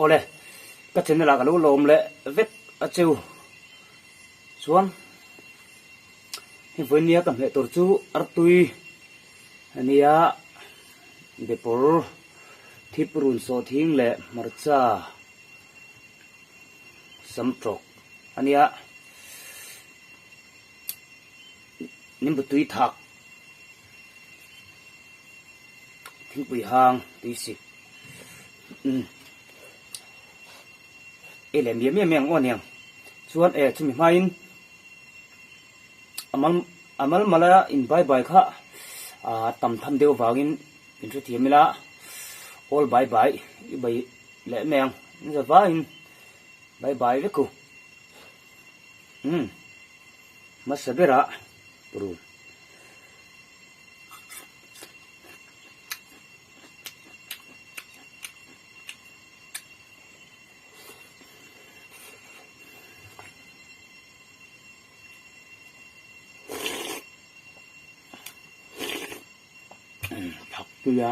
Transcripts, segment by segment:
Awle, ka channel ah ka lo lawm leh vek a cheu. Chuan hei vawinia ka hmeh tur chu artui a nia, bepawr thip run sawhthing leh hmarcha sam tawk a nia. Nimbu tui thak thingpui hang tui sik umm ei leh miah miah mai ang aw aniang chuan e chumi hmain a mal a mal mala in bai bai kha ah tam tham deuh vangin in hrethiam ila all bai bai i bai leh mai ang in za vaiin bai bai vek u umm hmasa berah purun. Thak tui a.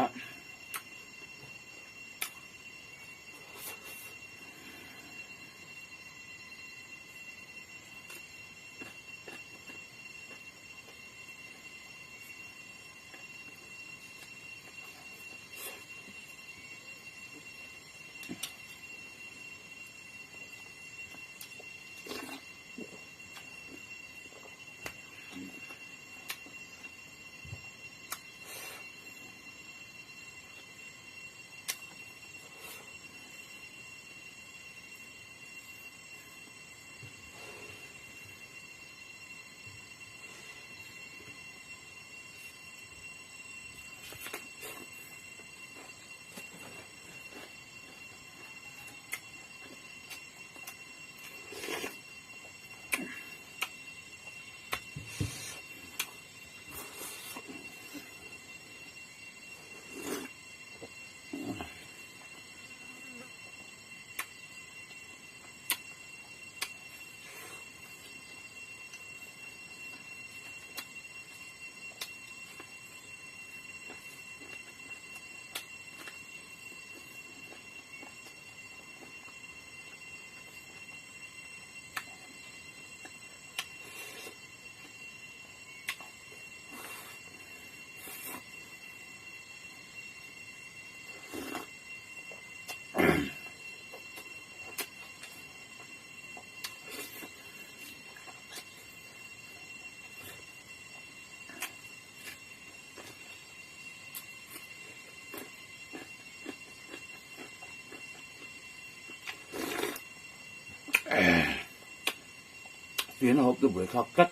Fian a hawp chu buaithlak tlat.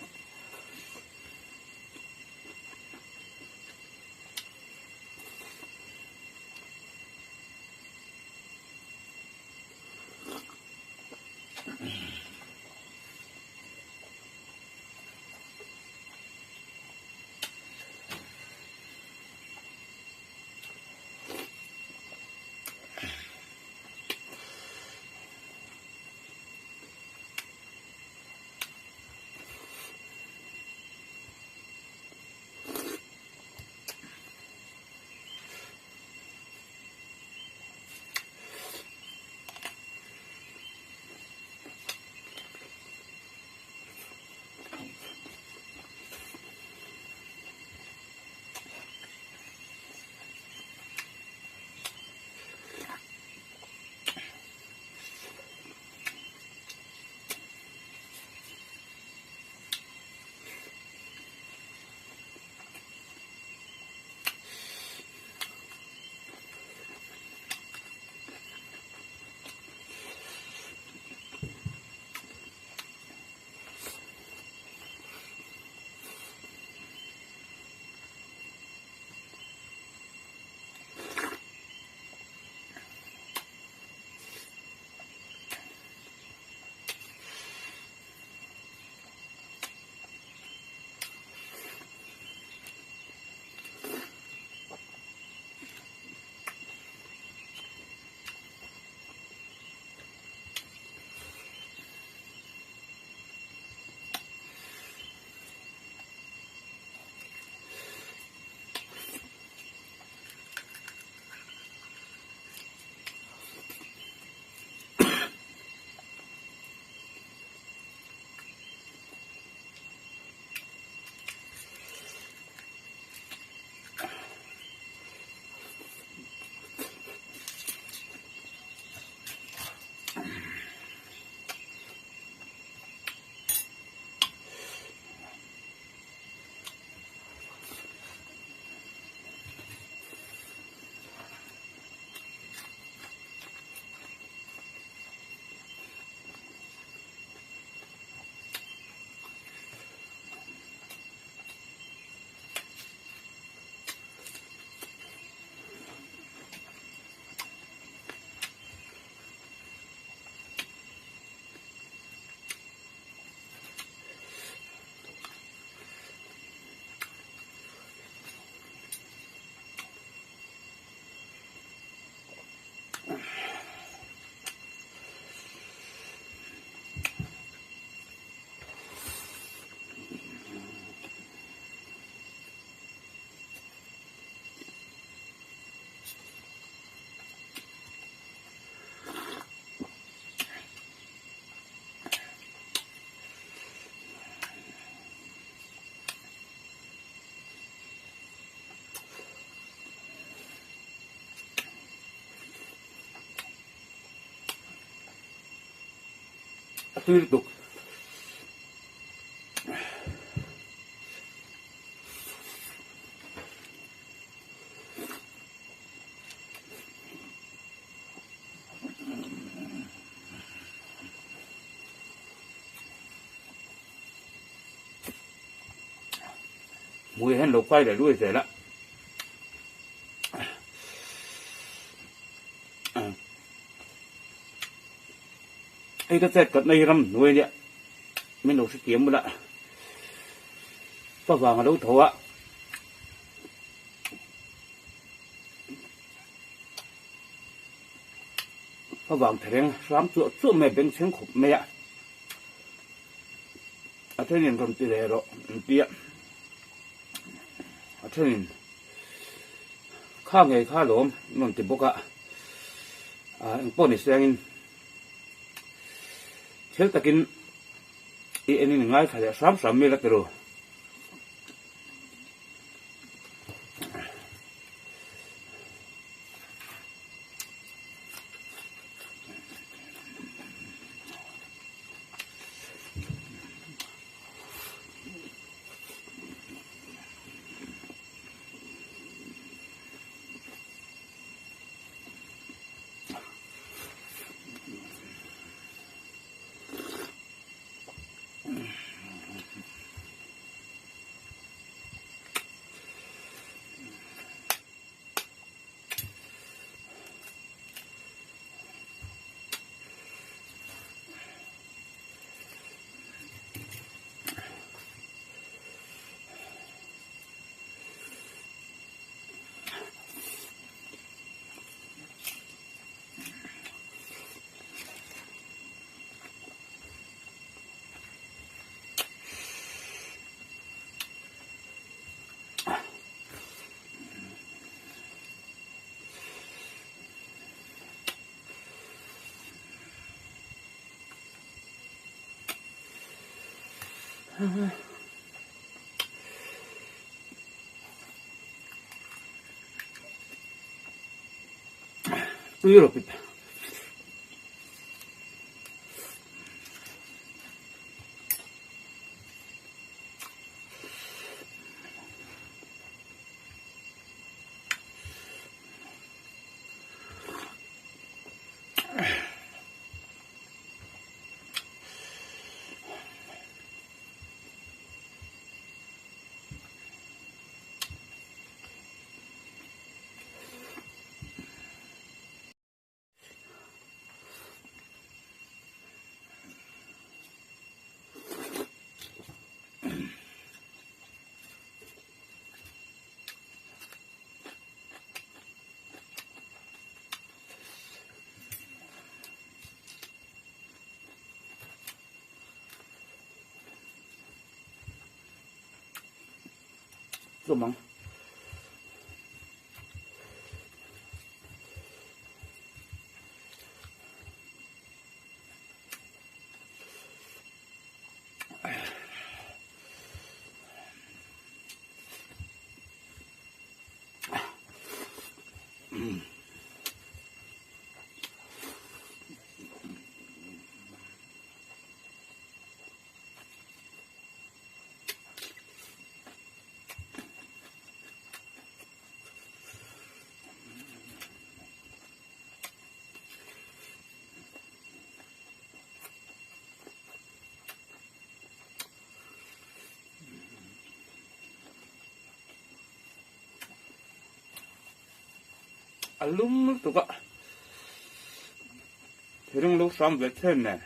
tui lutuk. Hmui hian lo kai leh luai zel a. Hei ka chet katna hi ram hnuai ania min lo hrethiam bula ka vang a lo tho a. Ka vang thereng hram chuah chuah mai a bengchheng khawp mai a. A thenin rawn ti leh rawh an ti a, a thenin kha ngei kha lawm an rawn ti bawk a, ah engpawh ni sengin thil takin i en in ngaithla leh hram hram mai la ti ru. Tui rawh pip. Tlawm ang. A lum lutuk a thireng lo hram ve then nen.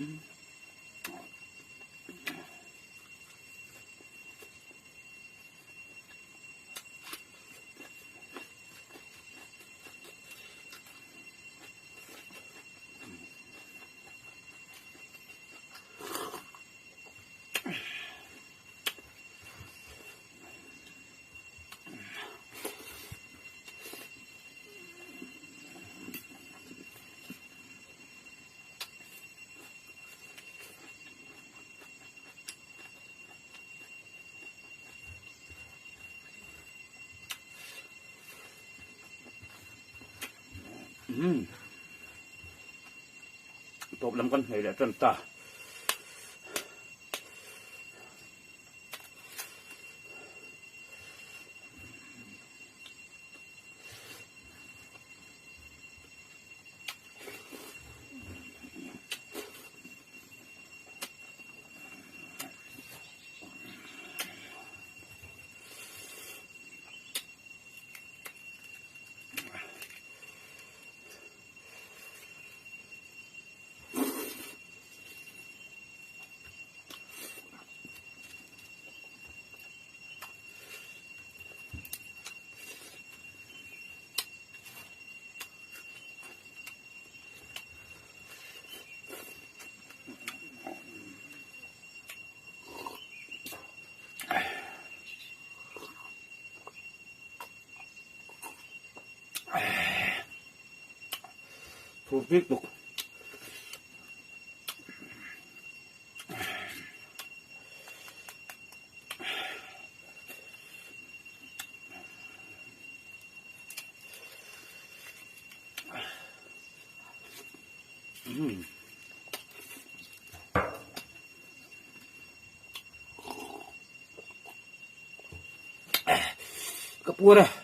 Umm tawp lam kan hmei leh tan ta. Phur bik bawk. Ka puar e.